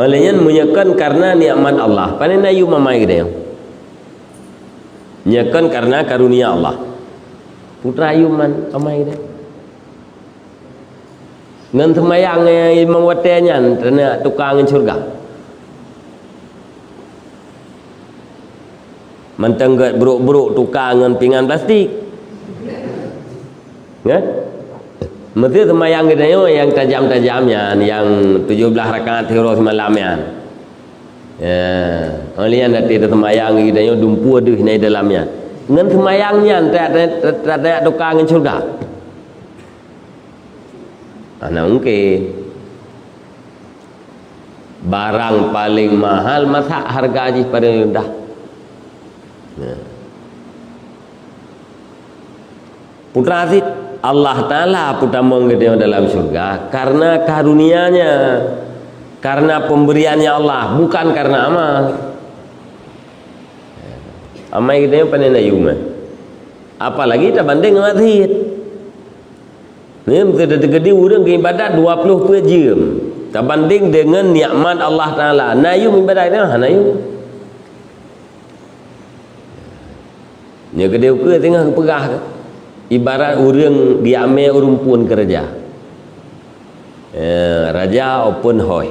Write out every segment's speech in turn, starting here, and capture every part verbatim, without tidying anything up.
Oleh nyan, meunyoe kon karena nikmat Allah, pane na yum amai geutanyoe. Nyoe kon karena karunia Allah. Putra yum man amai geutanyoe. Ngon seumayang, eh, limong watèe nyan, teunak tuka ngon syeuruga. Mantong gèt brôk-brôk tuka ngon pingan plastik. Kan? Meusti seumayang geutanyoe nyang tajam-tajam nyan, nyang tujoh blaih rakaat siuroe simalam nyan. Ya, oleh nyan até seumayang geutanyoe dumpeue deuh na dalam nyan. Ngon seumayang nyan, tajak, tajak, tajak tuka ngon syeuruga. Hana mungkin. Barang paleng mahal, masa harga jih paleng rendah? Nah. Putra sit, Allah Ta'ala peutamong geutanyoe dalam syeuruga karena karunia-Nya, karena pemberian-Nya Allah, bukan karena amal. Amai geutanyoe pane na yum, eh. Apalagi tabandeng ngon sit. Nyan, teukeudi ureueng geuibadat dua ploh peuet jeuem, tabandeng deungon nikmat Allah Ta'ala. Na yum ibadat nyan? Hana yum. Nyoe keudeh ukeue teungoh geupeugah, ibarat ureueng geujak mè ureueng phôn keu raja. Eh, raja open house.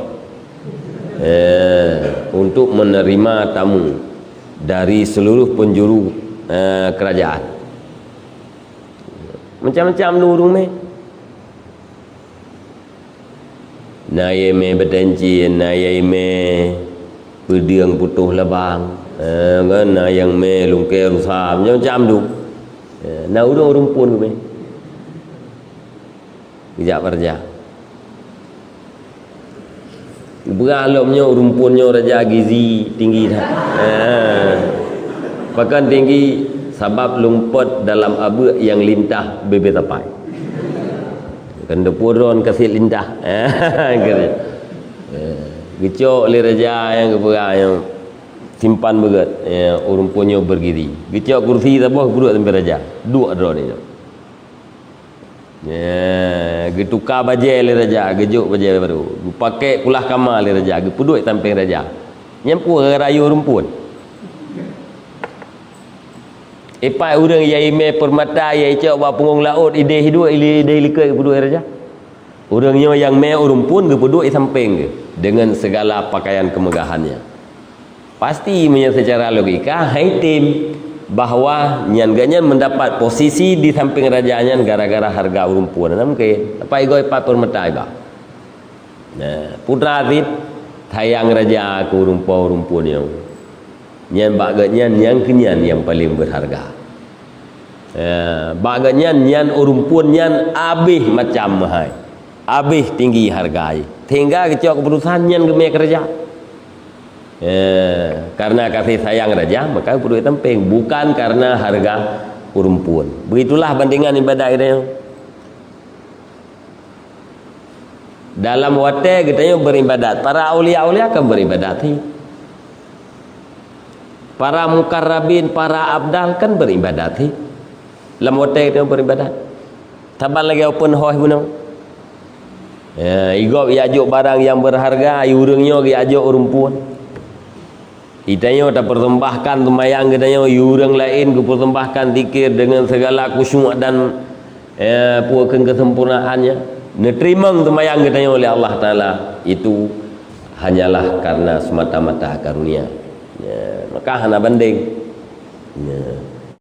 Eh, untuk menerima tamu dari seluruh penjuru, eh, kerajaan. Macam-macam ureueng mè. Na nyang mè beutencien, na nyang mè peudeueng putôh labang, eh, kan, na nyang mè lungkée rusa, macam-macam tu. Eh, na ureueng-ureueng phôn geumè. Geujak bak raja. Beurah lom nyoe ureueng phôn nyoe raja gizi tinggi that. Ha. Pakon tinggi? Sabab lumpot dalam abeuek nyang lintah bebe tapai. Kan deupodron kaset lintah. Ha, gitu. Ha. Geucok lé raja nyang geupeugah nyoe simpan beugét. Ya, ureueng phôn nyoe bergizi. Geucok kursi saboh geuduek sampé raja. Duek droeneuh nyoe. Ya, geutuka bajée lé raja, geujok bajée barô. Geupakée kulah kama lé raja, geupeuduek sampéng raja. Nyan peue rayu ureueng phôn. Ipat ureueng nyang imé peurmata, nyang icok bak punggong laôt, idéh iduek, idéh likot geupeuduek raja. Ureueng nyoe nyang mé ureueng phôn geupeuduek sampéng geuh deungon segala pakaian kemegahannya. Pasti meunyoe secara logika, hai tem bahwa nyan geuh nyan mendapat posisi di samping raja nyan gara-gara hareuga ureueng phôn. Hana mungken. Apa igoe pat peurmata iba. Nah, putra sit sayang raja keu ureueng po ureueng phôn nyoe. Nyan bak geuh nyan nyang keu nyan nyang paleng berharga. Ya, bak geuh nyan, nyan ureueng phôn nyan abéh macam meuhai. Abéh tinggi harga jih. Sehingga geucok keuputusan nyan geumé keu raja. Eh, karena kasih sayang raja, maka geupeudeuek sampéng, bukan karena hareuga ureueng phôn. Begitulah bandingan ibadat geutanyoe. Dalam watée geutanyoe beuribadat, para aulia-aulia kan beuribadat hi. Para mukarrabin, para abdal kan beuribadat hi. Lam watée geutanyoe beuribadat. Saban lagée open house bunoe. Ya, igob ijok barang nyang berharga, i ureueng nyoe ijok ureueng phôn. Geutanyoe tapersembahkan seumayang geutanyoe, i ureueng laén geupersembahkan zikir deungon segala khusyuk dan, eh, peue kheun kesempurnaannya. Neuteurimong seumayang geutanyoe lé Allah Taala, itu hanyalah karena semata-mata karunia. Ya, maka hana banding. Ya.